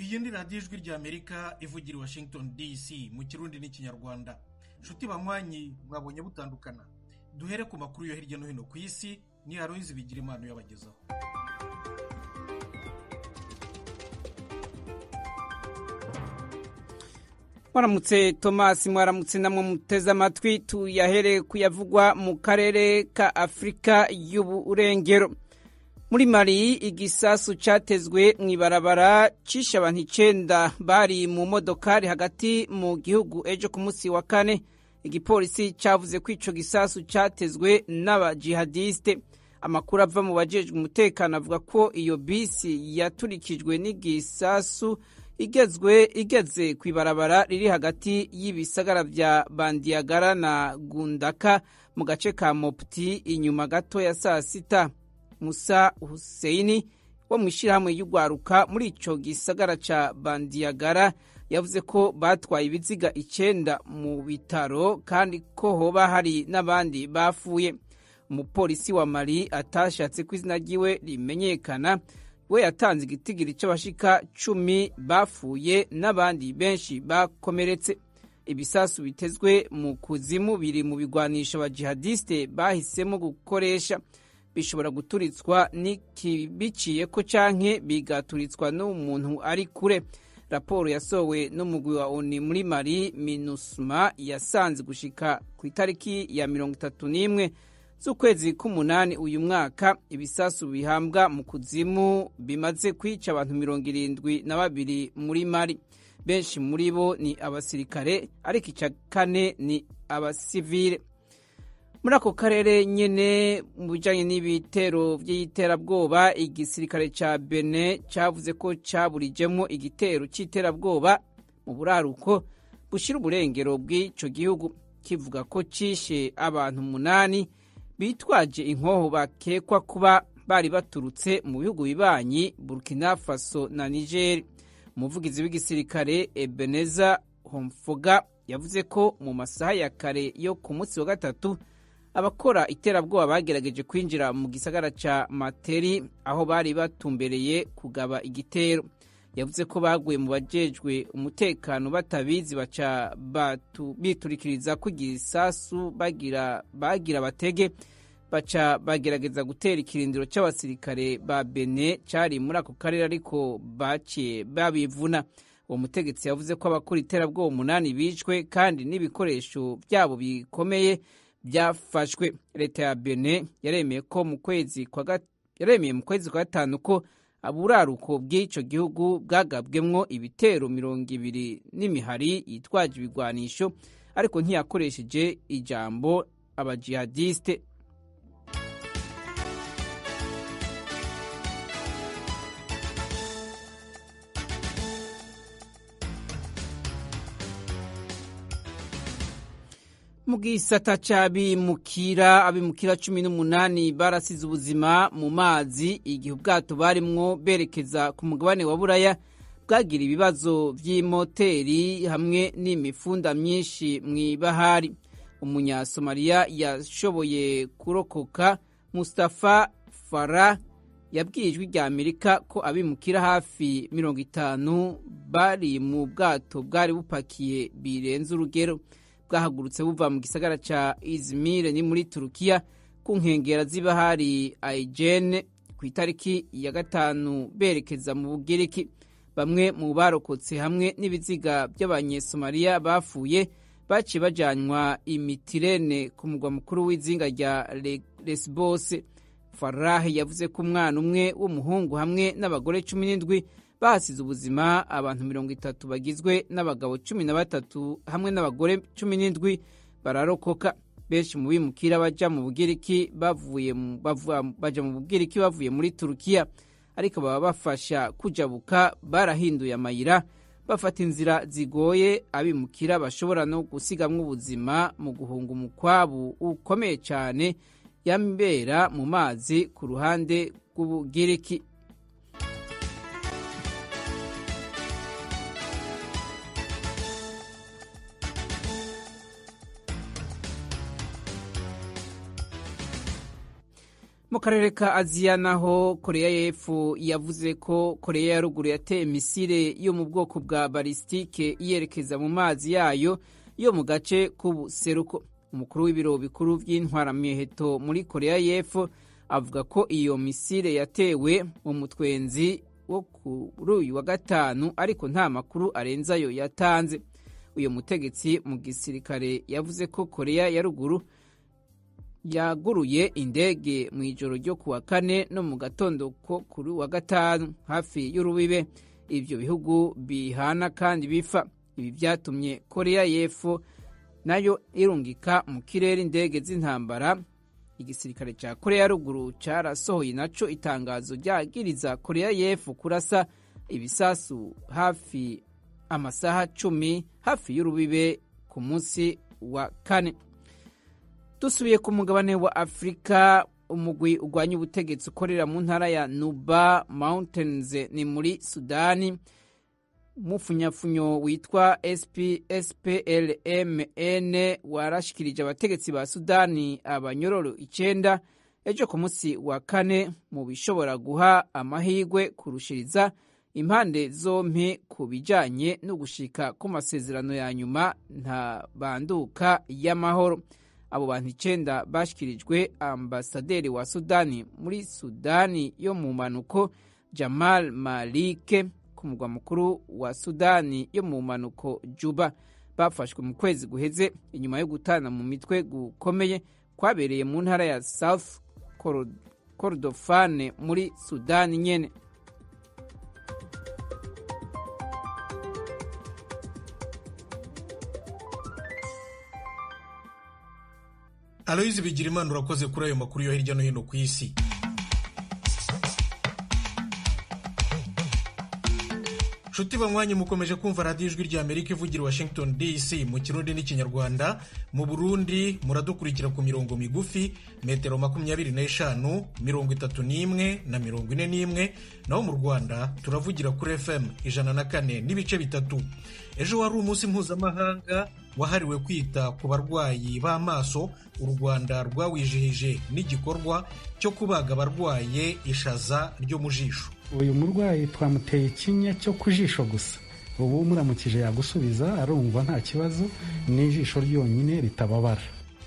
Iyi ni radiyo Ijwi ry'Amerika ivugira i Washington DC mu Kirundi n'Ikinyarwanda. Nshuti banywanyi, mwabonye butandukana. Duhere ku makuru yo hirya no hino ku isi, ni Aloyizi Bigirimana uyabagezaho. Mwaramutse Thomas, mwaramutse namwe muteze amatwi. Tuyahere kuyavugwa mu karere ka Afurika y'Uburengero. Muri Mali, igisasu catezwe mw'ibarabara cishe abantu 9 bari mu modokari hagati mu gihugu ejo ku munsi wa kane. Igipolisi cavuze ko ico gisasu catezwe n'abajihadiste. Amakuru ava mu bajejwe umutekano avuga ko iyo bisi yaturikijwe n'igisasu igeze kw'ibarabara riri hagati y'ibisagara vya Bandiagara na Gundaka mu gace ka Mopti inyuma gato ya saa sita. Musa Husseini wo mw'ishirahamwe y'ugwaruka muri ico gisagara ca Bandiagara yavuze ko batwaye ibiziga 9 mu bitaro kandi ko hoba hari n'abandi bafuye. Umupolisi wa Mali atashatse ko izina ryiwe rimenyekana we yatanze igitigiri c'abashika 10 bafuye n'abandi benshi bakomeretse. Ibisasu bitezwe mu kuzimu biri mu bigwanisho abajihadiste bahisemo gukoresha, bishobora guturitswa n'ikibiciye ko canke bigaturitswa n'umuntu ari kure. Raporo yasowe n'umugwi wa ONU muri Mali MINUSMA yasanze gushika ku itariki ya 31 z'ukwezi k'umunani uyu mwaka ibisasu bihambwa mu kuzimu bimaze kwica abantu 72 muri Mali. Benshi muri bo ni abasirikare, ariko ica kane ni abasivile. Muri ako karere nyene, mu bijanye n'ibitero vy'iterabwoba, igisirikare ca Benin cavuze ko caburijemwo igitero c'iterabwoba mu buraruko bushira uburengero bw'ico gihugu, kivuga ko cishe abantu 8 bitwaje inkoho bakekwa kuba bari baturutse mu bihugu bibanyi Burkina Faso na Niger. Umuvugizi w'igisirikare Ebenezer Homfoga yavuze ko mu masaha ya kare yo ku munsi wa gatatu abakora iterabwoba bagerageje kwinjira mu gisagara ca Materi aho bari batumbereye kugaba igitero. Yavuze ko baguye mu bajejwe umutekano batabizi, baca biturikiriza ko igisasu bagira batege, baca bagerageza gutera ikirindiro c'abasirikare ba Benin cari muri ako karere, ariko baciye babivuna. Uwo mutegetsi yavuze ko abakora iterabwoba 8 bishwe kandi n'ibikoresho byabo bikomeye byafashwe. Leta ya Benin yaremeye ko mu kwezi kwa gatanu ko aburaruko bw'ico gihugu bwagabwemwo ibitero 20 n'imihari yitwaje ibigwanisho, ariko ntiyakoresheje ijambo abajihadiste. Mu gisata c'abimukira, abimukira 18 barasize ubuzima mu mazi igihe ubwato barimwo berekeza ku mugabane wa Buraya bwagira ibibazo vy'imoteri hamwe n'imifunda myinshi mw'ibahari. Umunyasomaliya yashoboye kurokoka Mustafa Farah yabwiye Ijwi rya Amerika ko abimukira hafi 50 bari mu bwato bwari bupakiye birenze urugero, bwahagurutse buva mu gisagara ca Izmir ni muri Turukiya ku nkengera z'ibahari Aegean ku itariki ya 5 berekeza mu Bugiriki. Bamwe mu barokotse hamwe n'ibiziga by'abanyesomaliya bafuye baciye bajanywa imitirene ku mugwa mukuru w'izinga rya Lesbos. Farah yavuze ko umwana umwe w'umuhungu hamwe n'abagore 17 bahasize ubuzima, abantu 30 bagizwe n'abagabo 13 hamwe n'abagore 17 bararokoka. Benshi mu bimukira baja mu Bugiriki bavuye baja mu Bugiriki bavuye muri Turukiya, ariko baba bafasha kujabuka barahinduye amayira bafata inzira zigoye abimukira bashobora no gusigamwo ubuzima mu guhunga umukwabu ukomeye cyane yambera mu mazi ku ruhande rw'Ubugiriki. Mu karere ka Aziya naho, Koreya y'Epfo yavuze ko Koreya ya Ruguru yateye misile yo mu bwoko bwa balistike yerekeza mu mazi yayo yo mu gace k'ubuseruko. Umukuru w'ibiro bikuru by'intwaramiheto muri Koreya y'Epfo avuga ko iyo misile yatewe mu mutwenzi wo kuri uyu wa gatanu, ariko nta makuru arenze ayo yatanze. Uyu mutegetsi mu gisirikare yavuze ko Koreya ya Ruguru yaguruye indege mu ijoro ryo kuwa kane no mu gatondo ko kuri wa gatanu hafi y'urubibe ibyo bihugu bihana kandi bifa. Ibi byatumye Koreya y'Epfo nayo irungika mu kirere indege z'intambara. Igisirikare cya Koreya ya Ruguru cyarasohoye naco itangazo ryagiriza Koreya y'Epfo kurasa ibisasu hafi amasaha 10 hafi y'urubibe ku munsi wa kane. Dusubiye ku mugabane wa Afurika, umugwi urwanya ubutegetsi ukorera mu ntara ya Nuba Mountains ni muri Sudani, mufunyafunyo witwa SPLMN warashikirije abategetsi ba Sudani abanyororo 9 ejo ku munsi wa kane, mu bishobora guha amahirwe kurushiriza impande zompi ku bijanye no gushika ku masezerano ya nyuma ntabanduka y'amahoro. Abo bantu 9 bashikirijwe ambasaderi wa Sudani muri Sudani yo mu manuko Jamal Malike ku mugwa mukuru wa Sudani yo mu manuko Juba. Bafashwe mu kwezi guheze inyuma yo gutana mu mitwe gukomeye kwabereye mu ntara ya South Kordofan muri Sudani nyene. Aloyizi Bigirimana, urakoze kuri ayo makuru yo hirya no hino ku isi. Nshuti banywanyi, mukomeje kumva radiyo Ijwi rya Amerika ivugira Washington DC mu Kirundi n'Ikinyarwanda. Mu Burundi muradukurikira ku mirongo migufi metero 25, 31 na 41, naho mu Rwanda turavugira kuri FM 104.3. Ejo wari umunsi mpuzamahanga wahariwe kwita ku barwayi b'amaso. U Rwanda rwawijihije n'igikorwa cyo kubaga abarwaye ishaza ryo mu jisho. Uyu murwayi twamuteye ikinya cyo ku jisho gusa, ubu muramukije yagusubiza arumva nta kibazo, n'ijisho ryonyine ritababara.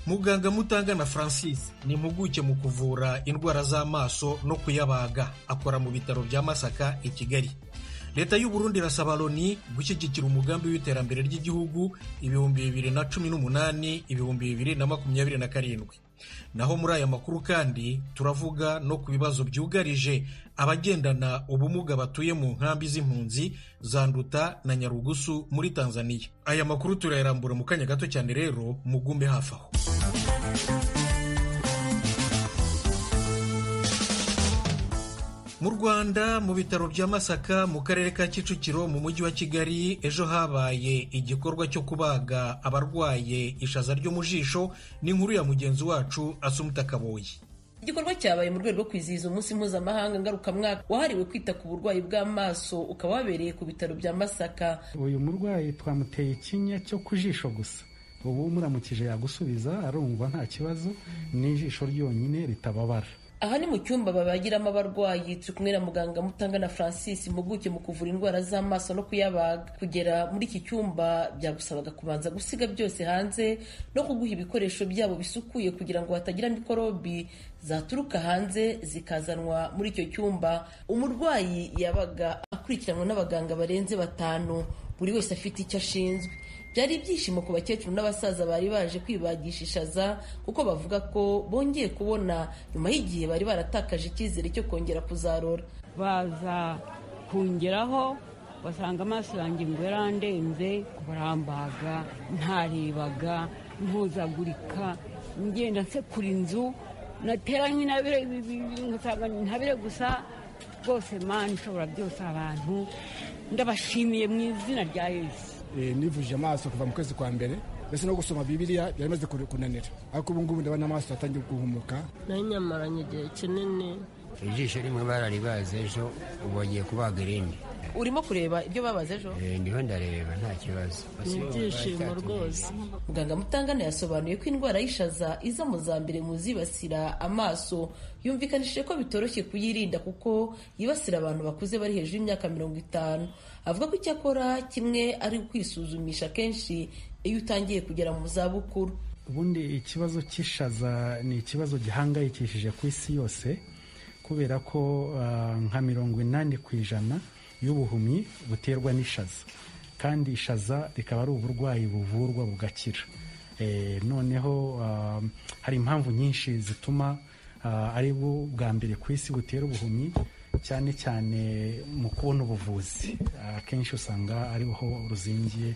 Muganga Mutangana Francis ni impuguke mu kuvura indwara z'amaso no kuyabaga, akora mu bitaro bya Masaka i Kigali. Leta y'u Burundi irasaba Loni gushyigikira umugambi w'iterambere ry'igihugu 2018 2027. Naho muri aya makuru kandi turavuga no ku bibazo byugarije abagendana ubumuga batuye mu nkambi z'impunzi za Nduta na Nyarugusu muri Tanzania. Aya makuru turayarambura mu kanya gato cyane, rero mugume hafi aho. Mu Rwanda, mu bitaro bya Masaka mu karere ka Kicukiro mu mujyi wa Kigali, ejo habaye igikorwa cyo kubaga abarwaye ishaza ryo mu jisho. Ni inkuru ya mugenzi wacu Asumta Kaboyi. Igikorwa cyabaye mu rwego rwo kwizihiza umunsi mpuzamahanga ngarukamwaka wahariwe kwita ku burwayi bw'amaso, ukaba wabereye ku bitaro bya Masaka. Uyu murwayi twamuteye ikinya cyo ku jisho gusa, ubu muramukije yagusubiza arumva nta kibazo, n'ijisho ryonyine ritababara. Aha ni mu cyumba babagiramo abarwayi, turi kumwe na muganga Mutangana Francis, impuguke mu kuvura indwara z'amaso no kuyabaga. Kugera muri iki cyumba byagusabaga kubanza gusiga byose hanze no kuguha ibikoresho byabo bisukuye kugira ngo hatagira mikorobi zaturuka hanze zikazanwa muri icyo cyumba. Umurwayi yabaga akurikiranwa n'abaganga barenze 5, buri wese afite icyo ashinzwe. Byari ibyishimo ku bakecuru n'abasaza bari baje kwibagisha ishaza, kuko bavuga ko bongeye kubona nyuma y'igihe bari baratakaje icyizere cyo kongera kuzarora. Baza kungeraho basanga amaso yanjye ngo yarandenze, barambaga, ntarebaga, mpuzagurika, ngenda nsekura inzu nateranye intabire gusa. Rwose Mana ishobora byose, abantu ndabashimiye mu izina rya Yesu. Nivuje amaso kuva mu kwezi kwa mbere, mbese no gusoma Bibiliya byari bimaze kunanira, ariko ubu ngubu ndabona amaso atangiye guhumuka. Nanyamaranye igihe kinini Ijisho rimwe bararibaze ejo, ubu bagiye kubaga irindi. Urimo kureba ibyo babaze ejo? Ndiho ndareba, nta kibazo. Ni ibyishimo rwose. Muganga Mutangana yasobanuye ko indwara y'ishaza iza mu za mbere mu zibasira amaso. Yumvikanishije ko bitoroshye kuyirinda kuko yibasira abantu bakuze bari hejuru y'imyaka 50. Avuga ko icyakora kimwe ari ukwisuzumisha kenshi iyo utangiye kugera mu zabukuru. Ubundi ikibazo cy'ishaza ni ikibazo gihangayikishije ku isi yose, kubera ko nka 80% y'ubuhumyi buterwa n'ishaza, kandi ishaza rikaba ari uburwayi buvurwa bugakira. Noneho hari impamvu nyinshi zituma ari bwo bwa mbere ku isi butera ubuhumyi, cyane cyane mu kubona ubuvuzi akenshi usanga ariho ruzingiye.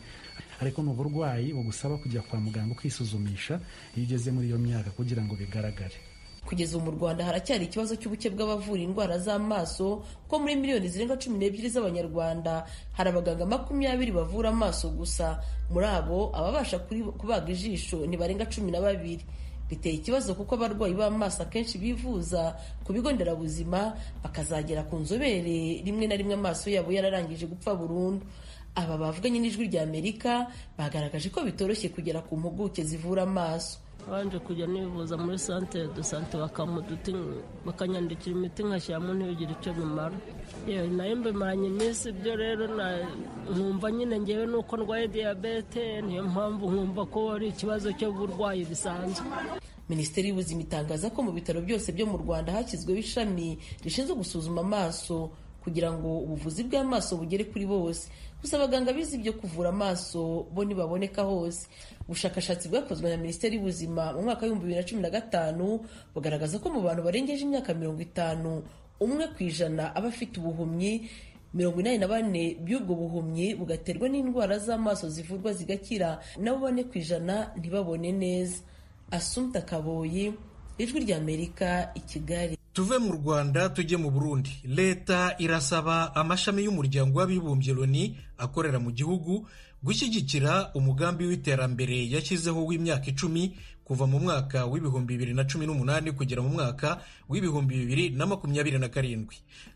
Ariko ni uburwayi bugusaba kujya kwa muganga ukisuzumisha iyo ugeze muri iyo myaka kugira ngo bigaragare. Kugeza ubu mu Rwanda haracyari ikibazo cy'ubuke bw'abavura indwara z'amaso, ko muri miliyoni zirenga 12 z'Abanyarwanda hari abaganga 20 bavura amaso gusa. Muri abo ababasha kubaga ijisho ntibarenga 12. Biteye ikibazo kuko abarwayi b'amaso akenshi bivuza ku bigo nderabuzima, bakazagera ku nzobere rimwe na rimwe amaso yabo yararangije gupfa burundu. Aba bavuganye n'Ijwi rya Amerika bagaragaje ko bitoroshye kugera ku mpuguke zivura amaso. Abanje kujya nivuza muri santere do sante, bakamuduti, bakanyandikira imiti nkashyiramo, ntibigire icyo bimara. Yewe, nayo mbimaranye iminsi. Ibyo rero nkumva nyine ngewe nuko ndwaye diyabete, niyo mpamvu nkumva ko ari ikibazo cy'uburwayi bisanzwe. Minisiteri y'Ubuzima itangaza ko mu bitaro byose byo mu Rwanda hashyizweho ishami rishinzwe gusuzuma amaso kugira ngo ubuvuzi bw'amaso bugere kuri bose. Gusa abaganga bize ibyo kuvura amaso bo ntibaboneka hose. Ubushakashatsi bwakozwe na Minisiteri y'Ubuzima mu mwaka w'2015 bugaragaza ko mu bantu barengeje imyaka 50, 1% aba afite ubuhumyi, 84 by'ubwo buhumyi bugaterwa n'indwara z'amaso zivurwa zigakira, nabo 4% ntibabone neza. Asumta Kaboyi, Ijwi ry'Amerika, i Kigali. Tuve mu Rwanda tujye mu Burundi. Leta irasaba amashami y'umuryango w'abibumbye Loni akorera mu gihugu gushyigikira umugambi w'iterambere yashyizeho w'imyaka 10 kuva mu mwaka w'2018 kugera mu mwaka w'2027.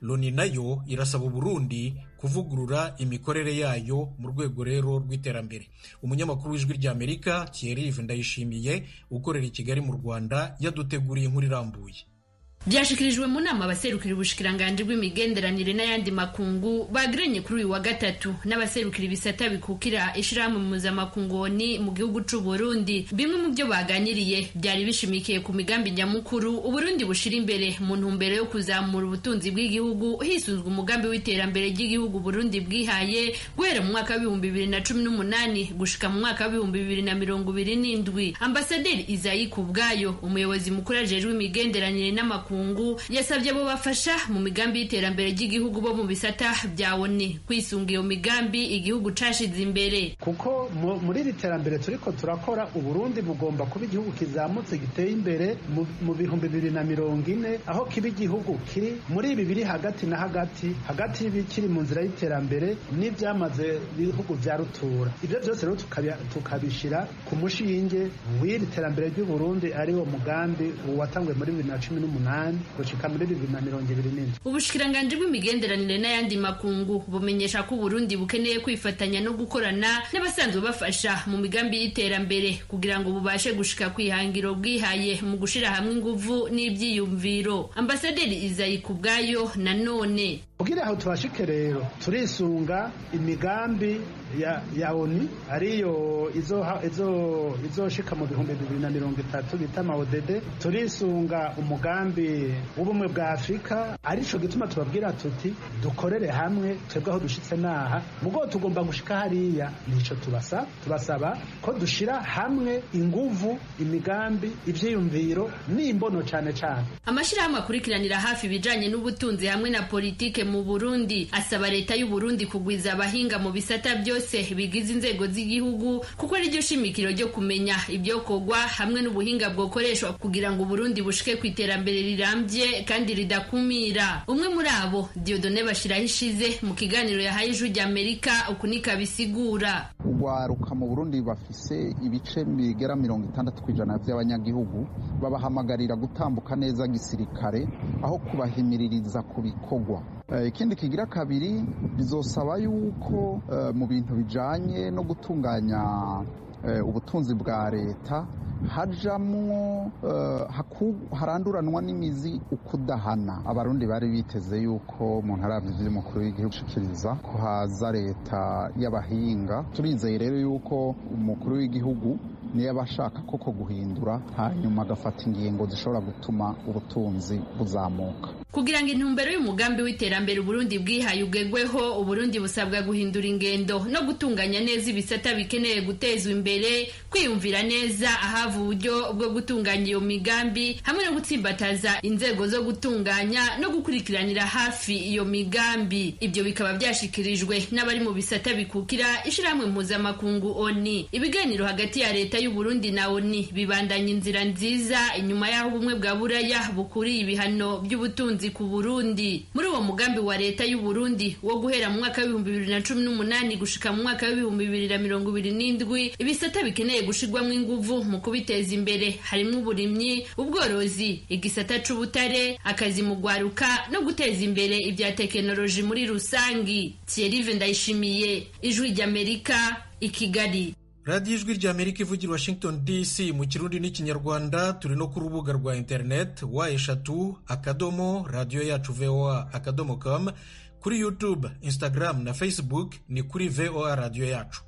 Loni nayo irasaba Burundi kuvugurura imikorere yayo mu rwego rero rw'iterambere. Umunyamakuru w'Ijwi ry'Amerika Thierry Ndayishimiye ukorera i Kigali mu Rwanda yaduteguriye inkuru irambuye. Byashikirijwe mu nama abaserukira ubushikiranganji bw'imigenderanire n'ayandi makungu bagiranye kuri uyu wa gatatu n'abaserukira ibisata bikukira ishirahamwe mpuzamakungu mu gihugu c'u Burundi. Bimwe mu byo baganiriye byari bishimikiye ku migambi nyamukuru Uburundi bushira imbere mu ntumbero yo kuzamura ubutunzi bw'igihugu hisunzwe umugambi w'iterambere ry'igihugu Burundi bwihaye guhera mu mwaka w'2018 gushika mu mwaka w'2027. Ambasaderi Izayi Kubwayo, umuyobozi mukuru ajejwe imigenderanire n'amakungu, yasabye abo bafasha mu migambi y'iterambere ry'igihugu bo mu bisata bya ONU kwisunga iyo migambi igihugu cashize imbere. Kuko muri iri terambere turiko turakora, Uburundi bugomba kuba igihugu kizamutse giteye imbere mu 2040, aho kiba igihugu kiri muri ibi biri hagati na hagati, hagati y'ibikiri mu nzira y'iterambere n'ibyamaze bihugu vya rutura. Ibyo byose rero tukabishira ku mushinge w'iri terambere ry'Uburundi, ari wo mugambi watanguye muri 2018 gushika muri 2027. Ubushikiranganji bw'imigenderanire n'ayandi makungu bumenyesha ko Uburundi bukeneye kwifatanya no gukorana n'abasanzwe bafasha mu migambi y'iterambere kugira ngo bubashe gushika kwihangiro bwihaye mu gushira hamwe inguvu n'ivyiyumviro. Ambasaderi Izayi Kubwayo nanone: Kugira aho tubashike rero turisunga imigambi ya ONU ariyo izoshika mu 2030 bita ODD, turisunga umugambi w'ubumwe bwa Afrika, arico gituma tubabwira tuti dukorere hamwe, twebwe aho dushitse naha mugo tugomba gushika hariya. Nico tubasaba ko dushira hamwe inguvu, imigambi, ivyiyumviro n'imbono cane cane. Amashirahamwe akurikiranira hafi ibijanye n'ubutunzi hamwe na politike mu Burundi asaba leta y'u Burundi kugwiza abahinga mu bisata byose bigize inzego z'igihugu, kuko ari ryo shimikiro ryo kumenya ibyo kogwa hamwe n'ubuhinga bwokoreshwa kugira ngo Burundi bushike ku iterambere rirambye kandi ridakumira. Umwe muri abo, Dieudonné Bashirahishize, mu kiganiro yahaye Ijwi ry'Amerika, uku niko abisigura. Urwaruka mu Burundi bafise ibice bigera 60% by'abanyagihugu, babahamagarira gutambuka neza gisirikare aho kubahimiririza ku bikorwa. Ikindi kigira kabiri, bizosaba yuko mu bintu bijanye no gutunganya ubutunzi bwa leta hajamwo haranduranwa n'imizi ukudahana. Abarundi bari biteze yuko mu ntara vy'umukuru w'igihugu ushikiriza ko haza leta y'abahinga. Turizeye rero yuko umukuru w'igihugu niyo abashaka koko guhindura, hanyuma agafata ingingo zishobora gutuma ubutunzi buzamuka. Kugira ngo intumbero y'umugambi w'iterambere Uburundi bwihaye ugegweho, Uburundi busabwa guhindura ingendo no gutunganya neza ibisata bikeneye gutezwa imbere, kwiyumvira neza ahava uburyo bwo gutunganya iyo migambi, hamwe no gutsimbataza inzego zo gutunganya no gukurikiranira hafi iyo migambi. Ibyo bikaba byashikirijwe n'abari mu bisata bikukira ishirahamwe mpuzamakungu ONU. Ibiganiro hagati ya leta y'u Burundi na ONU bibandanya inzira nziza inyuma y'aho ubumwe bwa Buraya bukuriye ibihano by'ubutunzi ku Burundi. Muri uwo mugambi wa leta y'u Burundi wo guhera mu mwaka w'ibihumbi 2018 gushika mu mwaka w'ibihumbi 2027, ibisata bikeneye gushirwamwo inguvu mu kubiteza imbere harimwo uburimyi, ubworozi, igisata c'ubutare, akazi mu gwaruka no guteza imbere ibya tekinoloji muri rusangi. Thierry Ndayishimiye, Ijwi ry'Amerika, i Kigali. Radiyo Ijwi ry'Amerika ivugira Washington DC mu Kirundi n'Ikinyarwanda. Turi no ku rubuga rwa internet w3 radiyo yacu voa.com, kuri YouTube, Instagram na Facebook ni kuri VOA radiyo yacu.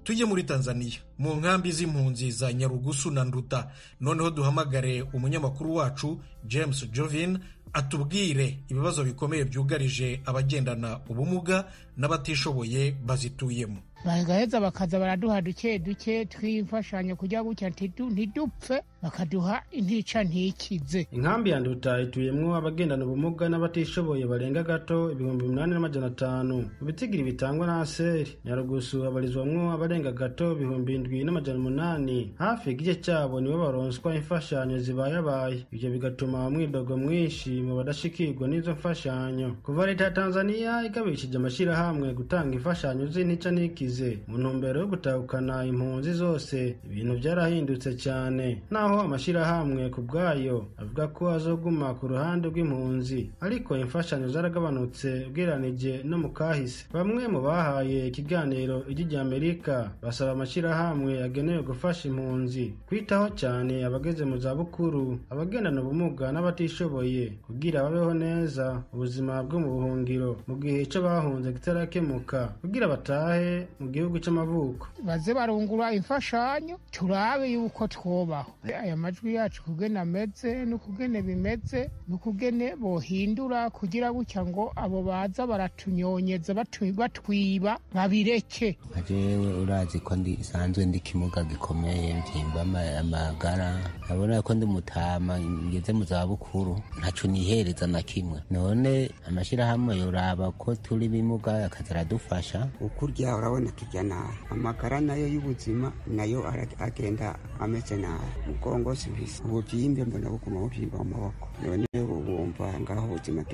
Tujye muri Tanzania mu nkambi z'impunzi za Nyarugusu na Nduta. Noneho duhamagare umunyamakuru wacu James Jovin atubwire ibibazo bikomeye byugarije abagendana ubumuga n'abatishoboye bazituyemo. Bagaheza bakaza baraduha duke duke tw'imfashanyo kugira gutya ntidupfe, bakaduha intica ntikize. Inkambi ya Nduta ituyemwo abagendana ubumuga n'abatishoboye barenga gato 8500 mu bitigiri bitangwa na ASER. Nyarugusu habarizwamwo abarenga gato 7800, hafi igice cyabo nibo baronswa imfashanyo zibayabaye. Ivyo bigatuma umwidogo mwinshi mu badashikirwa n'izo mfashanyo. Kuva leta ya Tanzania igabishije amashirahamwe gutanga imfashanyo z'intica ntikize mu ntumbero yo gutahukana impunzi zose, ibintu byarahindutse cyane. Naho amashirahamwe ku bwayo avuga ko azoguma ku ruhande rw'impunzi, ariko imfashanyo zaragabanutse ugereranije no mu kahise. Bamwe mu bahaye ikiganiro Ijwi ry'Amerika basaba amashirahamwe agenewe gufasha impunzi kwitaho cyane abageze mu zabukuru, abagendana ubumuga n'abatishoboye kugira babeho neza ubuzima bwo mu buhungiro mu gihe ico bahunze kitarakemuka, kugira batahe mu gihugu c'amavuko. Baze barungura imfashanyo turabe yuko twobaho. Aya majwi yacu kugene ameze n'ukugene bimeze n'ukugene bohindura kugira gutya ngo abo baza baratunyonyeza batwiba babireke. Jewe urazi ko ndisanzwe ndi kimuga gikomeye, mvyimba amagara, abona ko ndi mutama ngeze mu zabukuru, ntaco nihereza na kimwe. None amashirahamwe yoraba ko turi bimuga akaza aradufasha. Ukurya urabona turya nabi, amagara nayo y'ubuzima nayo agenda ameze nabi, mugongo sibisi, ubuvyimbe mbona buguma buvyimba mu maboko. None wumva ngaho ubuzima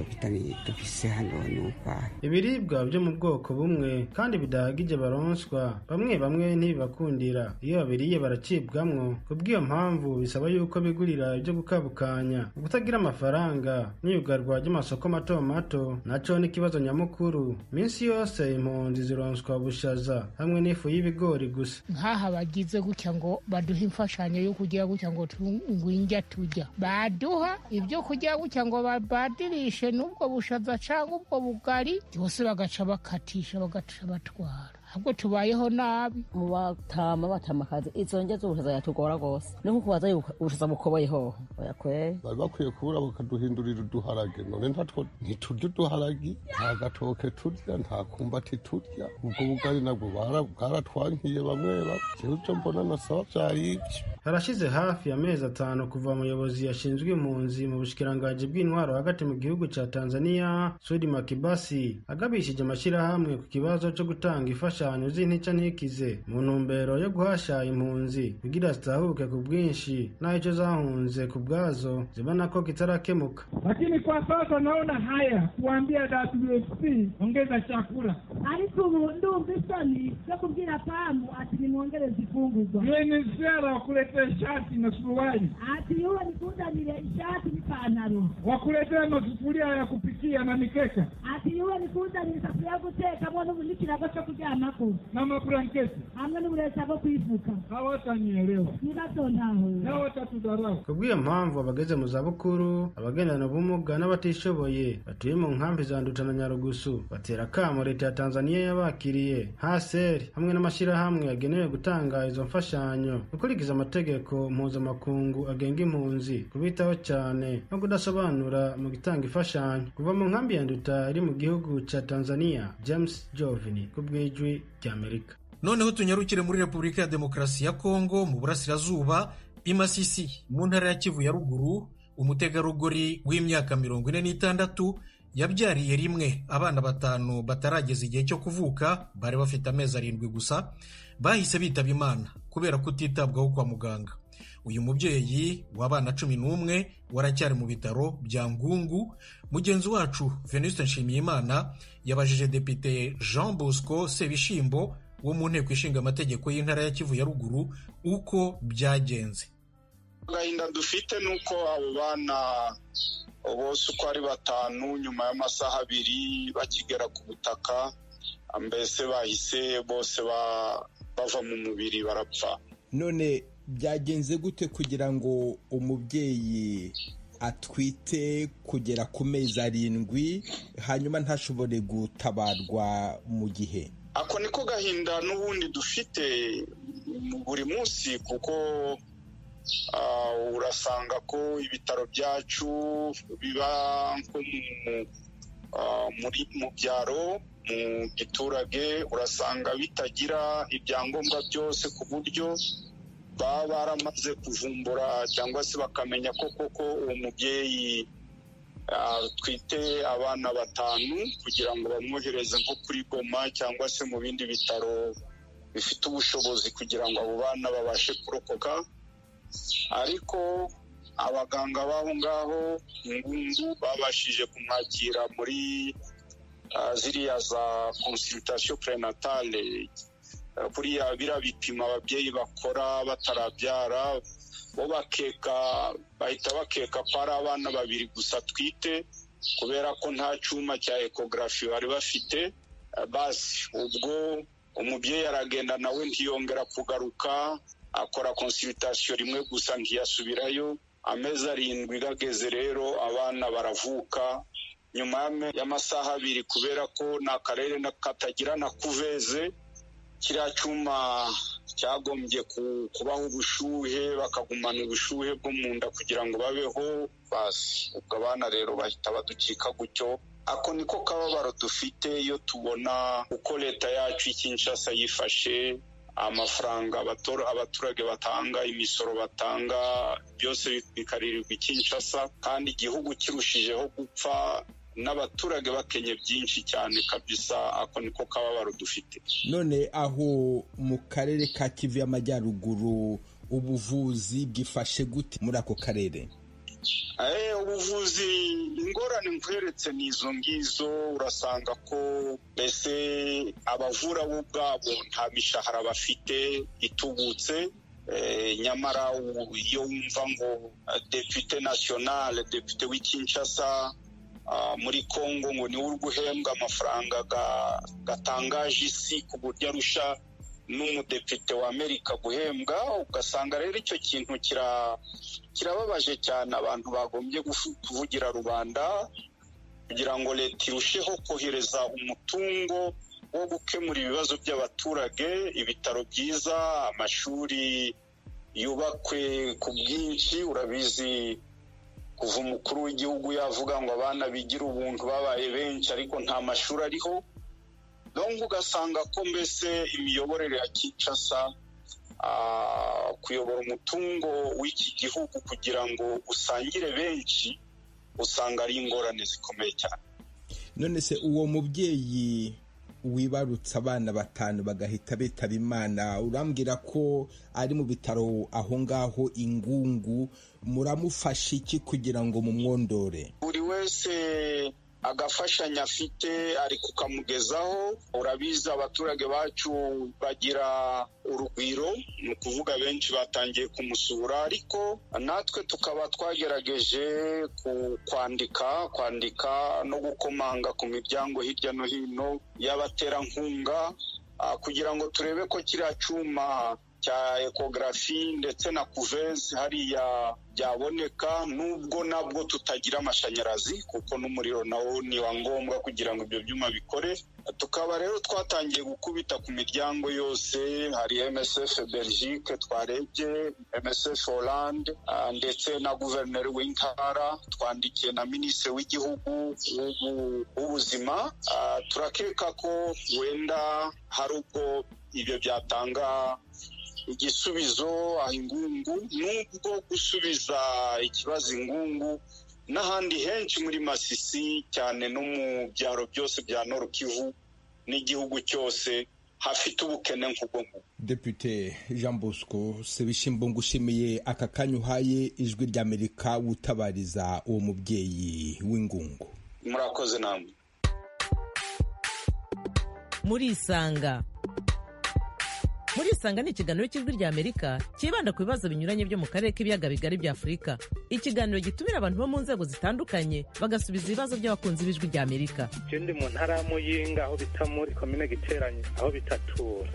dufise hano n'ubwahe. Ibiribwa byo mu bwoko bumwe kandi bidahagije baronswa, bamwe bamwe ntibibakundira, iyo babiriye baracibwamwo. Kubw'iyo mpamvu bisaba yuko bigurira ibyo gukabukanya. Ukutagira amafaranga n'iyugarwa ry'amasoko mato mato naco n'ikibazo nyamukuru. Minsi yose impunzi zironswa ubushaza hamwe n'ifu y'ibigori gusa. Nk'aha bagize gutya ngo baduhe imfashanyo yo kugira gutya ngo ngwinjya tujya, baduha ibyo kugira gutya ngo babadirishe n'ubwo bushaza cyangwa ubwo bugari byose, bagaca bakatisha bagaca batwara. Ahubwo tubayeho nabi. Mu batama batamakazi izo ndya z'ubushaza yatugora rwose, ni nko kubaza ubushaza bukoboye hoho oya kweri. Bari bakwiye kubura bakaduhindurira uduharage, none ntatwo ntiturya uduharagi, nta gatoke turya, nta kumbati turya, ubwo bugari nabwo bwaratwankiye bamwe bamwe. Jewe ivyo mbona nasaba vyari ivyo. Harashize hafi amezi 5 kuva umuyobozi yashinzwe impunzi mu bushikiranganji bw'intwaro hagati mu gihugu ca Tanzania, Sudi Makibasi, agabishije amashirahamwe ku kibazo co gutanga imfashanyo z'intica ntikize mu ntumbero yo guhasha impunzi kugira zitahuke ku bwinshi naho ico zahunze ku bwazo zibona ko kitarakemuka. Lakini kwa sasa naona haya kuambia WFP ongeza chakula. Ariko ubu ndumva isoni zo kubwira PAM ati nimwongereze ifungurwa. UNHCR wakuletea shati na suruali. Ati yuwe nikuzanire ishati n'ipantaro. Wakuletea masufuria ya kupikia na mikeka. Ati yuwe nikuzanire isafuriya yo gutekamo n'ikirago cyo kuryamako. Na mablanketi. Hamwe n'uburesa bwo kwifuka. Hawatanielewa. Ntibazontahura. Hawatatudharau. Kubw'iyo mpamvu abageze mu zabukuru, abagendana ubumuga n'abatishoboye batuye mu nkambi za Nduta na Nyarugusu batera akamo leta ya Tanzania yabakiriye, HCR hamwe n'amashirahamwe yagenewe gutanga izo mfashanyo gukurikiza amategeko mpuzamakungu agenga impunzi, kubitaho cyane no kudasobanura mu gutanga imfashanyo. Kuva mu nkambi ya Nduta iri mu gihugu ca Tanzania, James Jovini ku bw'Ijwi ry'Amerika. Noneho tunyarukire muri Repubulika ya Demokarasi ya Kongo mu burasirazuba, i Masisi mu ntara ya Kivu ya ruguru, umutegarugori w'imyaka 46 yabyariye rimwe abana 5 batarageza igihe cyo kuvuka, bari bafite amezi 7 gusa, bahise bitaba Imana kubera kutitabwaho kwa muganga. Uyu mubyeyi w'abana 11 waracyari mu bitaro bya Ngungu. Mugenzi wacu Venuste Nshimiyimana yabajije Depite Jean Bosco Sebishimbo wo mu nteko ishinga amategeko y'intara ya Kivu ya ruguru uko byagenze. Agahinda dufite nuko abo bana bose uko ari 5 nyuma y'amasaha 2 bakigera ku butaka, mbese bahise bose bava mu mubiri barapfa. None byagenze gute kugira ngo umubyeyi atwite kugera ku mezi 7 hanyuma ntashobore gutabarwa mu gihe? Ako niko gahinda n'ubundi dufite buri munsi, kuko urasanga ko ibitaro byacu biba nko mu byaro, mu giturage, urasanga bitagira ibyangombwa byose ku buryo baba baramaze kuvumbura cyangwa se bakamenya ko koko uwo mubyeyi atwite abana 5 kugira ngo bamwohereze nko kuri Goma cyangwa se mu bindi bitaro bifite ubushobozi kugira ngo abo bana babashe kurokoka. Ariko abaganga b'aho ngaho Ngungu babashije kumwakira muri ziriya za consultation prénatale, kuriya biriya bipimo ababyeyi bakora batarabyara, bo bakeka, bahita bakeka ko ari abana 2 gusa atwite kubera ko nta cyuma cya ecography bari bafite. Basi ubwo umubyeyi aragenda nawe ntiyongera kugaruka, akora consultation rimwe gusa ntiyasubirayo. Amezi 7 gageze rero abana baravuka nyuma y'amasaha 2, kubera ko ni akarere katagira na kuveze, kiriya cyuma cyagombye kubaho ubushuhe, bakagumana ubushuhe bwo mu nda kugira ngo babeho. Basi ubwo abana rero bahita baducika gutyo. Ako niko kababaro dufite iyo tubona uko leta yacu Kinshasa yifashe, amafaranga abaturage batanga, imisoro batanga, byose bikaririrwa i Kinshasa, kandi igihugu kirushijeho gupfa n'abaturage bakenye byinshi cyane kabisa. Ako niko kababaro dufite. None aho mu karere ka Kivu y'Amajyaruguru ubuvuzi bwifashe gute muri ako karere? Ubuvuzi ingorane nkweretse ni izo ngizo. Urasanga ko mbese abavura bo ubwabo nta mishahara bafite itubutse. Nyamara iyo wumva ngo depute nationale, depute w'i Kinshasa muri Kongo ngo niwe uri guhembwa amafaranga gatangaje isi ku buryo arusha n'umudepite wa Amerika guhembwa, ugasanga rero icyo kintu kirababaje cyane. Abantu bagombye kuvugira rubanda kugira ngo leta irusheho kohereza umutungo wo gukemura ibibazo by'abaturage, ibitaro byiza, amashuri yubakwe ku bwinshi. Urabizi kuva umukuru w'igihugu yavuga ngo abana bigira ubuntu babaye benshi, ariko nta mashuri ariho. Donc ugasanga ko mbese imiyoborere ya Kinshasa Kuyobora umutungo w'iki gihugu kugira ngo usangire benshi, usanga ari ingorane zikomeye cyane. None se uwo mubyeyi wibarutse abana 5 bagahita bitaba Imana, urambwira ko ari mu bitaro aho ngaho Ingungu, muramufasha iki kugira ngo mumwondore? Buri wese agafashanya afite ari kukamugezaho. Urabizi abaturage bacu bagira urugwiro, ni ukuvuga benshi batangiye kumusura, ariko natwe tukaba twagerageje kwandika no gukomanga ku miryango hirya no hino y'abaterankunga, kugira ngo turebe ko kiriya cyuma cya ekogarafi ndetse na kuveze hariya byaboneka, nubwo nabwo tutagira amashanyarazi kuko n'umuriro nawo ni wa ngombwa kugira ngo ibyo byuma bikore. Tukaba rero twatangiye gukubita ku miryango yose, hari MSF Belgique twarebye, MSF Hollande, ndetse na guverineri w'intara, twandikiye na minisitiri w'igihugu w'ubuzima. Turakeka ko wenda hari ubwo ibyo byatanga igisubizo aho Ingungu, nubwo gusubiza ikibazo Ingungu n'ahandi henshi muri Masisi cyane no mu byaro byose bya Nord Kivu n'igihugu cyose hafite ubukene nk'ubwo ngubwo. Depute Jean Bosco Sebishimbo, ngushimiye aka kanya uhaye Ijwi ry'Amerika wutabariza uwo mubyeyi w'Ingungu. Murakoze namwe. Murisanga. Murisanga ni ikiganiro cy'Ijwi ry'Amerika cyibanda ku bibazo binyuranye byo mu karere k'ibiyaga bigari bya Afurika. Ikiganiro gitumira abantu bo mu nzego zitandukanye bagasubiza ibibazo by'abakunzi b'Ijwi ry'Amerika. Je ndi mu ntara ya Muyinga aho bita muri komine Giteranye aho bitatura.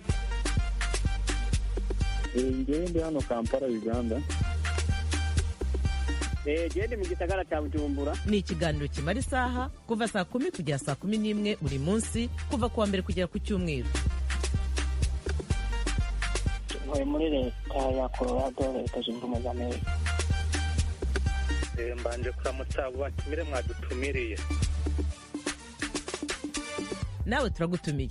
Njyewe ndi hano Kampala, Uganda. Gende mu gisagara cya Bujumbura. Ni ikiganiro kimara isaha kuva saa 10 kugera saa 11 buri munsi, kuva kuwa mbere kugera ku cyumweru. Ntuye muri leta ya Colorado, Leta Zunze Ubumwe za Amerika. Mbanje kuramutsa abo batumire mwadutumiriye. Nawe turagutumiye.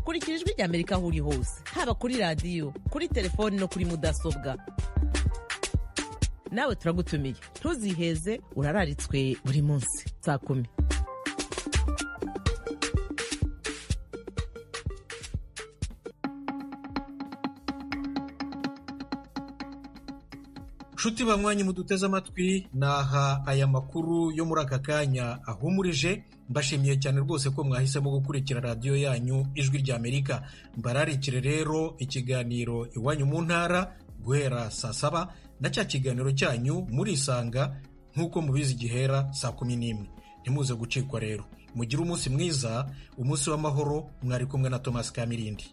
Kurikira Ijwi ry'Amerika aho uri hose, haba kuri radiyo, kuri telefoni no kuri mudasobwa. Nawe turagutumiye, ntuziheze, urararitswe buri munsi saa 10. Nshuti banywanyi muduteze amatwi, naha aya makuru yo muri aka kanya ahumurije. Mbashimiye cyane rwose ko mwahisemo gukurikira radiyo yanyu Ijwi ry'Amerika. Mbararikire rero ikiganiro Iwanyu mu Ntara guhera saa 7 na cya kiganiro cyanyu Murisanga nk'uko mubizi gihera saa 11. Ntimuze gucikwa rero. Mugire umunsi mwiza, umunsi w'amahoro. Mwari kumwe na Thomas Kamirindi.